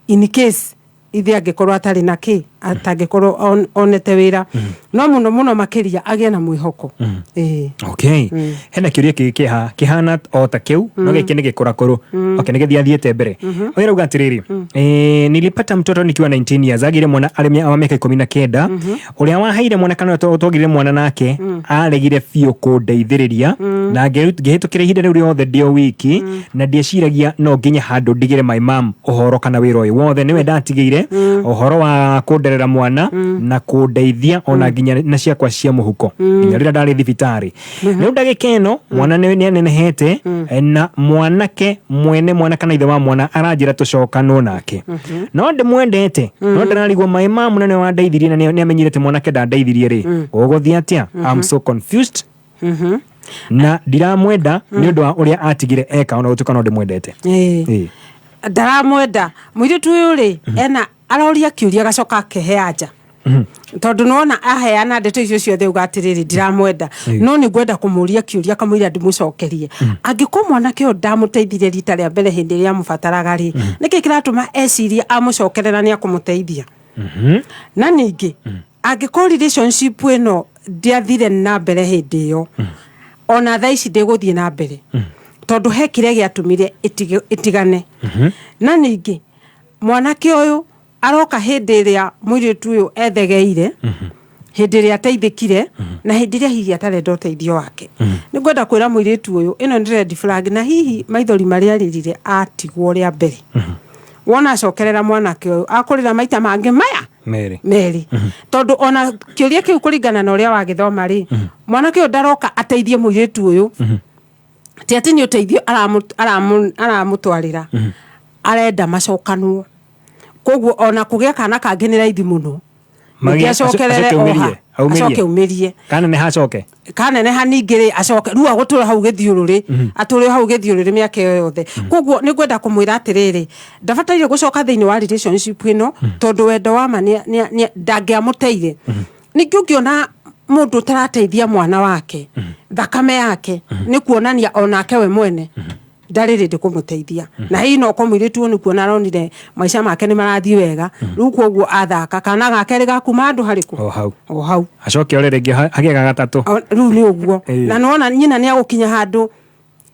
in case ithe angĩkorwo atarĩ na kĩ, atangĩkorwo onete wĩra, no mũno mũno makĩria agĩe na mwĩhoko. Ĩĩ. Okay, hena kĩũria kĩngĩ kĩha kĩhana o ta kĩu, no gĩkĩ nĩ gĩkũrakũrũ. Okay, nĩ gĩthiĩ athiĩte mbere. Ũyũ arauga atĩrĩrĩ, nilipata mtoto nikiwa 19 years, agĩire mwana arĩ wa mĩaka 19. Ũrĩa waheire mwana kana ũrĩa twagĩire mwana nake aregire biũ kũndeithĩrĩria na ngĩhĩtũkĩra ihinda rĩu rĩothe ndĩ o wiki na ndieciragia no nginye handũ ndigĩre my mom ũhoro kana wĩra ũyũ wothe nĩwe ndatigĩire ũhoro wa kũnderera mwana na kũndeithia ona nginya na ciakwa cia mũhuko nginya rĩrĩa ndarĩ thibitarĩ. Rĩu ndagĩka ĩno mwana nĩ anenehete na mwanake mwene mwana kana ithe wa mwana aranjĩra tũcokanwo nake, no ndĩmwendete, no ndĩrarigwo my mom na nĩwe wandeithirie na nĩ amenyire atĩ mwanake ndandeithirie rĩ, gũgũthiĩ atĩa? I'm so confused na ndiramwenda nĩ ũndũ wa ũrĩa atigire eka ona gũtuĩka no ndĩmwendete. Ndaramwenda mũirĩtu ũyũ rĩ, ena aroria kĩũria agacoka akehe anja, tondũ nĩwona aheana ndeto icio ciothe uga atĩrĩrĩ, ndiramwenda, no nĩ ngwenda kũmũria kĩũria kamũira ndĩmũcokerie. Angĩkorwo mwanake ũyũ ndamũteithirie rita rĩa mbere hĩndĩ ĩrĩa amũbataraga rĩ, nĩkĩ kĩratũma ecirie amũcokerera nĩ akũmũteithia? Na ningĩ angĩkorwo relationship ĩno ndĩathire na mbere hĩndĩ ĩyo, ona thaa ici ndĩgũthiĩ na mbere, tondũ he kĩrĩa gĩatũmire ĩtigane. Na ningĩ mwanake ũyũ aroka hĩndĩ ĩrĩa mũirĩtu ũyũ ethegeire, hĩndĩ ĩrĩa ateithĩkire na hĩndĩ ĩrĩa hihi atarenda ũteithio wake. Nĩ ngwenda kwĩra mũirĩtu ũyũ ĩno nĩ red flag, na hihi maithori marĩa arĩrire atigwo rĩa mbere, wona acokerera mwanake ũyũ akũrĩra maita mangĩ maya merĩ. Merĩ, tondũ ona kĩũria kĩu kũringana na ũrĩa wagĩthoma rĩ, mwanake ũyũ ndaroka ateithie mũirĩtu ũyũ, ti atĩ nĩ ũteithio aramũtwarĩra, arenda macokanwo. Koguo ona kũgĩa kana kangĩ nĩ raithi mũno. Ningĩ acokerere Acoke oha. aumĩrie, aumĩrie. Acoke aumĩrie. Kana hacoke. Kaneneha ningĩ rĩ, acoke rĩu agũtũra hau gĩthiũrũrĩ, atũre hau gĩthiũrũrĩ mĩaka ĩyo yothe. Koguo nĩ ngwenda kũmwĩra atĩrĩrĩ, ndabataire gũcoka thĩinĩ wa relationship ĩno, tondũ wendo wa ma ndangĩamũteire. Ningĩ ũngĩona Mũndũ ũtarateithia mwana wake, thakame yake, nĩ kuonania onake we mwene ndarĩ rĩndĩ kũmũteithia. Na hihi no ko mũirĩtu ũyũ nĩ kuona aronire maica make nĩ marathiĩ wega rĩu, koguo athaka kana ga kerĩ gakuma handũ harĩkũ? O hau. O hau. Acoke ore rĩngĩ hagĩe ga gatatũ. Rĩu nĩ ũguo. Na nĩwona nyina nĩ agũkinya handũ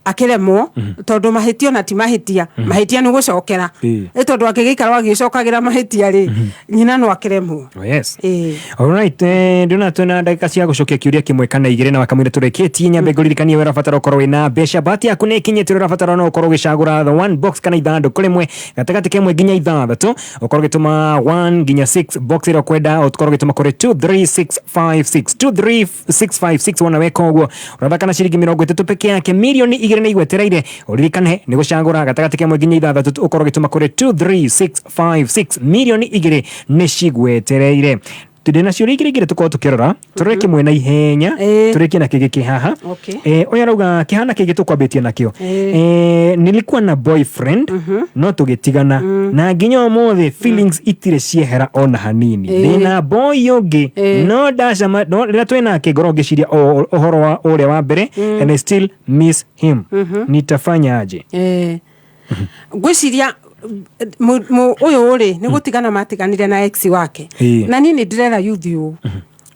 akĩremwo, tondũ mahĩtia ona ti mahĩtia, mahĩtia nĩ gũcokera. Ĩ tondũ angĩgĩikara agĩcokagĩra mahĩtia rĩ, nyina no akĩremwo. Oh, yes. Alright, ndĩrona twĩna ndagĩka cia gũcokia kĩũria kĩmwe kana igĩrĩ na wakamwĩra tũrĩkĩtie. Nyambe ngũririkanie we ũrabatara ũkorwo wĩna mbeca, bahati yaku nĩ ĩkinyĩte. Ũrĩa ũrabatara no ũkorwo ũgĩcagũra the one box kana ithandũkũ rĩmwe gatagatĩ ka ĩmwe nginya ithathatũ, ũkorwo ũgĩtũma 1 nginya 6, box ĩrĩa ũkwenda ũkorwo ũgĩtũma kũrĩ 23656, 23656. Wona weka ũguo ũrathaka na ciringi 30 peke yake, 2 mirioni nĩ igwetereire. Ũririkane nĩ gũcagũra gatagatĩ ka ĩmwe nginya ithathatũ, ũkorwo ũgĩtũma kũrĩ 23656, 2 mirioni nĩ cigwetereire. Tũndĩ na ciũria igĩrĩ igĩrĩ tũkorwo tũkĩrora, tũrore kĩmwe na ihenya, tũrĩkie na kĩngĩ kĩ haha. Ũyũ arauga kĩhana kĩngĩ tũkwambĩtie nakĩo. Nilikuwa na boyfriend no tũgĩtigana, na nginya ũmũthĩ feelings itirĩ ciehera ona hanini. Ndĩna boy ũngĩ no ndacama, no rĩrĩa twĩ nake ngorwo ngĩciria ũhoro wa ũrĩa wa mbere and I still miss him. Nitafanya aje? Ngwĩciria ũyũ rĩ nĩ gũtigana matiganire na ex wake. Na niĩ nĩ ndĩrera youth ũũ,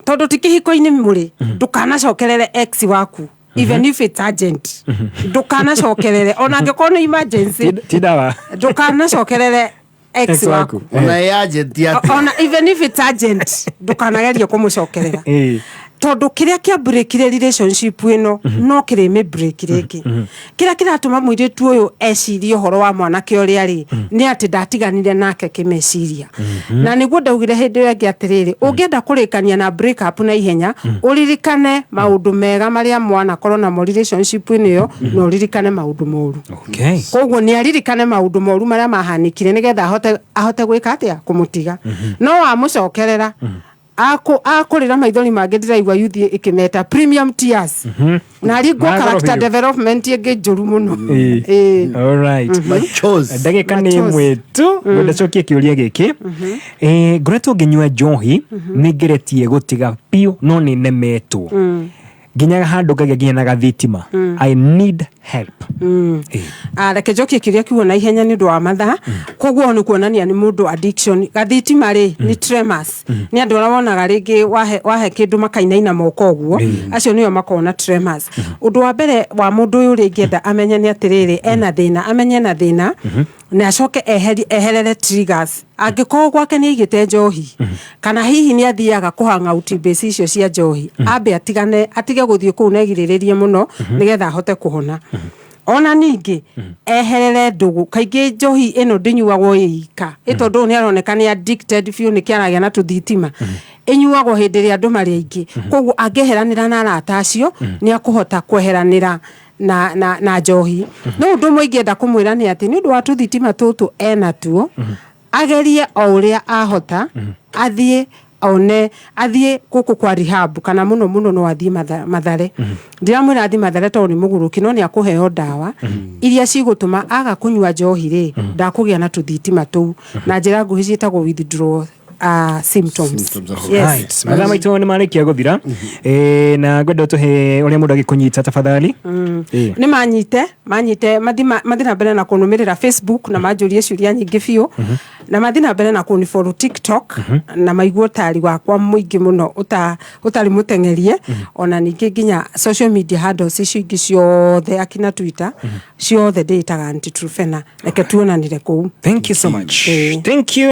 tondũ ti kĩhiko-inĩ mũrĩ, ndũkanacokerere ex waku even if it's urgent. Ndũkanacokerere ona angĩkorwo nĩ emergency. Ti ndawa. Ndũkanacokerere ex Ex waku. waku. Ona ĩ agent atĩa? Ona even if it's urgent, ndũkanagerie kũmũcokerera, tondũ kĩrĩa kĩa breakire relationship ĩno no kĩrĩmĩ break rĩngĩ. Kĩrĩa kĩratũma mũirĩtu ũyũ ecirie ũhoro wa mwanake ũrĩa rĩ, nĩ atĩ ndatiganire nake kĩmeciria. Na nĩguo ndaugire hĩndĩ ĩyo ĩngĩ atĩrĩrĩ, ũngĩenda kũrĩkania na break up na ihenya, ũririkane maũndũ mega marĩa mwanakorwo namo relationship-inĩ ĩyo, na ũririkane maũndũ moru. Koguo nĩ aririkane maũndũ moru marĩa mahanĩkire, nĩgetha ahote gwĩka atĩa? Kũmũtiga. No wamũcokerera, akũrĩra maithori mangĩ, ndĩraigua yuthi ĩkĩmeta premium tears na aringwo Magoro character biũ. development ĩngĩ njũru mũno. Alright. Ndagĩka nĩ Machozi. ĩmwe tu ngwenda cokie kĩũria gĩkĩ. Ngoretwo ngĩnyua njohi, nĩ ngeretie gũtiga biũ no nĩ nemetwo nginya handũ ngagĩa nginya na gathitima. I need help. Ah, reke njokie kĩũria kiuo na ihenya nĩ ũndũ wa mathaa. Koguo nĩ kuonania nĩ mũndũ addiction. Gathitima rĩ, nĩ tremors, nĩ andũ arĩa wonaga rĩngĩ wahe kĩndũ makainaina moko ũguo, acio nĩo makoragwo na tremors. Ũndũ wa mbere wa mũndũ ũyũ rĩ, ingĩenda amenye nĩ atĩrĩrĩ, ena thĩna, amenye ena thĩna na acoke eherere triggers. Angĩkorwo gwake nĩ aigĩte njohi, kana hihi nĩ athiaga kũhang out base icio cia njohi, ambe atigane, atige gũthiĩ kũu na egirĩrĩrie mũno nĩgetha ahote kũhona. Ona ningĩ eherere ndũgũ. Kaingĩ njohi ĩno ndĩnyuagwo ĩ ika, ĩ tondũ ũyũ nĩ aroneka nĩ addicted biũ, nĩkĩ aragĩa na tũthitima. Ĩnyuagwo hĩndĩ ĩrĩa andũ marĩ aingĩ, koguo angĩeheranĩra na arata acio nĩ akũhota kweheranĩra na njohi. No ũndũ ũmwe ingĩenda kũmwĩra nĩ atĩ nĩ ũndũ wa tũthitima tũtũ enatuo, agerie o ũrĩa ahota athiĩ one, athiĩ gũkũ kwa rehab, kana mũno mũno no athiĩ Mathare. Ndiramwĩra athiĩ Mathare tondũ nĩ mũgũrũki, no nĩ akũheo ndawa iria cigũtũma aga kũnyua njohi rĩ, ndakũgĩa na tũthitima tũu. Na njĩra nguhĩ ciĩtagwo withdrawal symptoms. Yes. Right. Mathaa maitũ nĩ marĩkia gũthira. Na ngwenda ũtũhe ũrĩa mũndũ agĩkũnyita tafadhali. Nĩ manyite mathi na mbere na kũnũmĩrĩra Facebook na manjũrie ciũria nyingĩ biũ, na mathi na mbere na kũnifollow TikTok na maigue ũtari wakwa mũingĩ mũno ũtarĩ mũteng'erie. Ona ningĩ nginya social media handles icio ingĩ ciothe, akina Twitter ciothe, ndĩĩtaga Aunty Truphena. Reke tuonanire kũu. Thank you so much. Thank you.